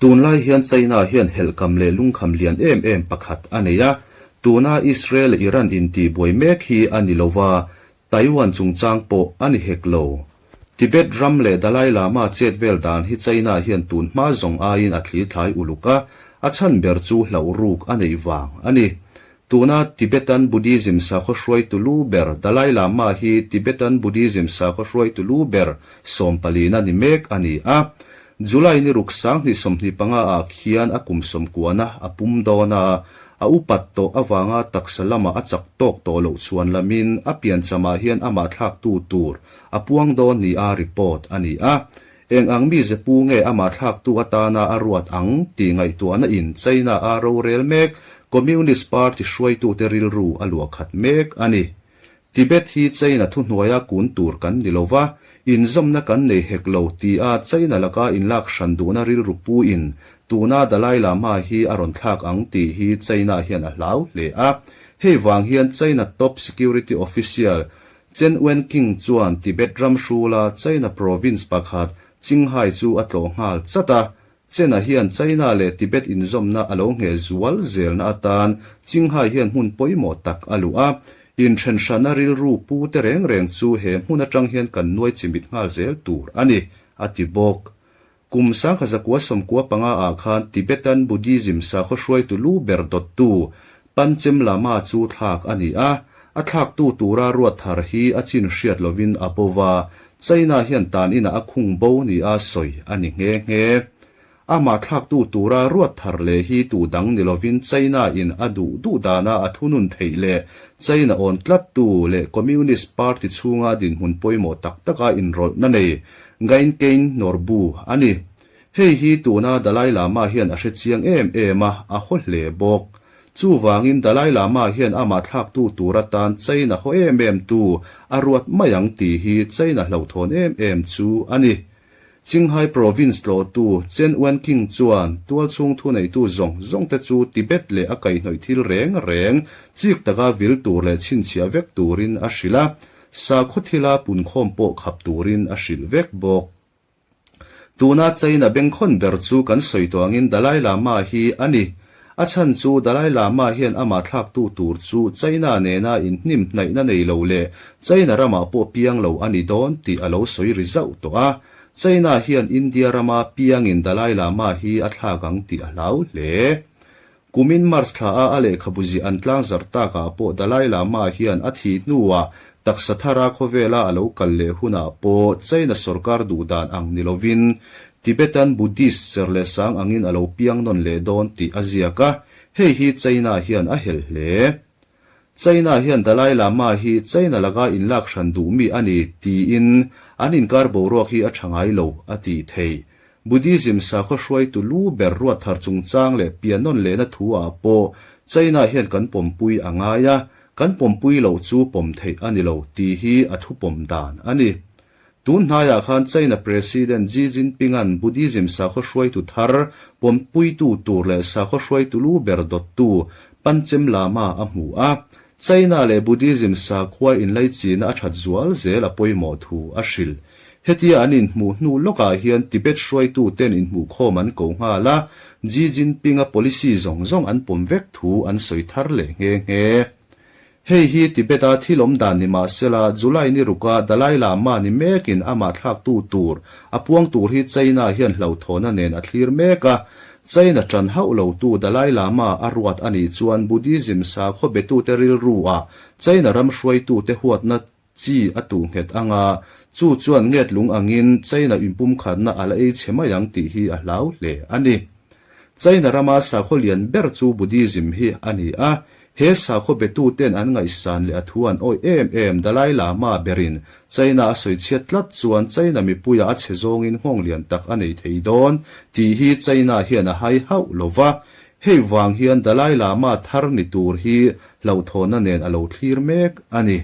Tunlai hian China hian helhkam leh lungkham lian em em pakhat a nei a, tuna Israel leh Iran intihbuai mek hi a ni lo va, Taiwan chungchang pawh a ni hek lo. Tibet ram leh Dalai Lama chet vel dan hi China hian tun hma zawng aiin a thli thlai uluk a, a chhan ber chu hlauh ruk a neih vang a ni. Tuna Tibetan Buddhism sakhaw hruaitu lu ber Dalai Lama hi Tibetan Buddhism sakhaw hruaitu lu ber sawmpalina ni mek a ni a. July ni ruk 2025 ah khian a kum sawmkuana a pum dawn a, a upat tawh avanga taksa lama a chak tawk tawh loh chhuan lamin a pianchamah hian amah thlaktu tur a puang dawn nia report a ni a. Eng ang mize pu nge amah thlaktu atana a ruat ang tih ngaihtuahna in China a rorel mek Communist Party hruaitute rilru a luah khat mek a ni. Tibet hi China thuhnuaia kun tur kan ni lo va, inzawmna kan nei hek lo tia China laka inlak hran duhna rilru pu in tuna Dalai Lama hi a rawn thlak ang tih hi China hian a hlau hle a. Hei vang hian China top security official Chen Wenqing chuan Tibet ram hrula China province pakhat Qinghai chu a tlawh nghal chat a. Chen-a hian China leh Tibet inzawmna a lo ngheh zual zelna atan Qinghai hian hmun pawimawh tak a luh a. Inthenhrana rilru pu te reng reng chu he hmun atang hian kan nuai chimit nghal zel tur a ni, a ti bawk. Kum 1995 ah khan Tibetan Buddhism sakhaw hruaitu lu ber dawttu Panchen Lama chu thlak a ni a, a thlaktu tura ruat thar hi a chin hriat lovin a bo va, China hian tan inah a khung bo nia sawi a ni nghe nghe. Amah thlaktu tura ruat thar leh hi tu dang ni lovin China in a duh duh dana a thunun theih leh China awn tlattu leh Communist Party chhunga dinhmun pawimawh tak taka inrawlhna nei Gainkein Norbu a ni. Hei hi tuna Dalai Lama hian a hre chiang em em a, a haw hle bawk. Chuvangin Dalai Lama hian amah thlaktu tur atan China haw em em tu a ruat mai ang tih hi China hlauhthawn em em chu a ni. Qinghai Province tlawhtu Chen Wenqing chuan tualchhung thuneitu zawng zawngte chu Tibet leh a kaihhnawih thil reng reng chik taka vil tur leh chhinchhiah vek turin a hrilh a. Sakhaw thila punkhawm pawh khap turin a hrilh vek bawk. Tuna China bengkhawn ber chu kan sawi tawh angin Dalai Lama hi a ni. A chhan chu Dalai Lama hian amah thlaktu tur chu China nena inhnim hnaihna nei lo leh China ramah pawh piang lo a ni dawn tih a lo sawi ri zauh tawh a. China hian India rama piangin Dalai Lama hi a thlak ang tih a hlau hle. Kumin March thla a a lehkhabu ziah an tlangzarh takah pawh Dalai Lama hian a thih hnuah taksa thara khawvela a lo kal leh hunah pawh China sorkar duh dan ang ni lovin Tibetan Buddhist cher leh sang angin a lo piang nawn leh dawn tih a ziak a, hei hi China hian a helh hle. China hian Dalai Lama hi China laka inlak hran duh mi a ni tiin an inkar boruak hi a tha ngai lo a tih theih. Buddhism sakhaw hruaitu lu ber ruat thar chungchang leh piannawn lehna thu ah pawh China hian kan pawmpui a ngai a, kan pawmpui loh chu pawm theih a ni lo tih hi a thupawm dan a ni. Tun hnaiah khan China President Xi Jinping-a'n Buddhism sakhaw hruaitu thar pawmpuitu tur leh sakhaw hruaitu lu ber dawttu Panchen Lama a hmu a, China leh Buddhism sakhua inlaichina a that zual zel a pawimawh thu a hrilh. Hetia an inhmuh hnu lawkah hian Tibet hruaituten inhmuhkhawm an ko nghal a, Xi Jinping-a policy zawng zawng an pawm vek thu an sawi thar leh nghe nghe. Hei hi Tibet-a thil awm dan ni mah sela, July ni ruka Dalai Lama ni mekin amah thlaktu tur a puang tur hi China hian hlauhthawhna nen a thlir mek a. China ṭan hauh lotu Dalai Lama a ruat a nih chuan Buddhism sakhaw betute rilru-ah China ram hruaitute huatna chi a tuh nghet ang a, chu chuan nget lung angin China inpumkhatna a la ei chhe mai ang tih hi a hlau hle a ni. China rama sakhaw lian ber chu Buddhism hi a ni a, he sakhaw betuten an ngaihsan leh a thu an awih em em Dalai Lama berin China a sawi chhiat tlat chuan China mipuia a chhe zawngin nghawng lian tak a nei thei dawn tih hi China hian a hai hauh lo va, hei vang hian Dalai Lama thar ni tur hi hlauhthawnna nen a lo thlir mek a ni.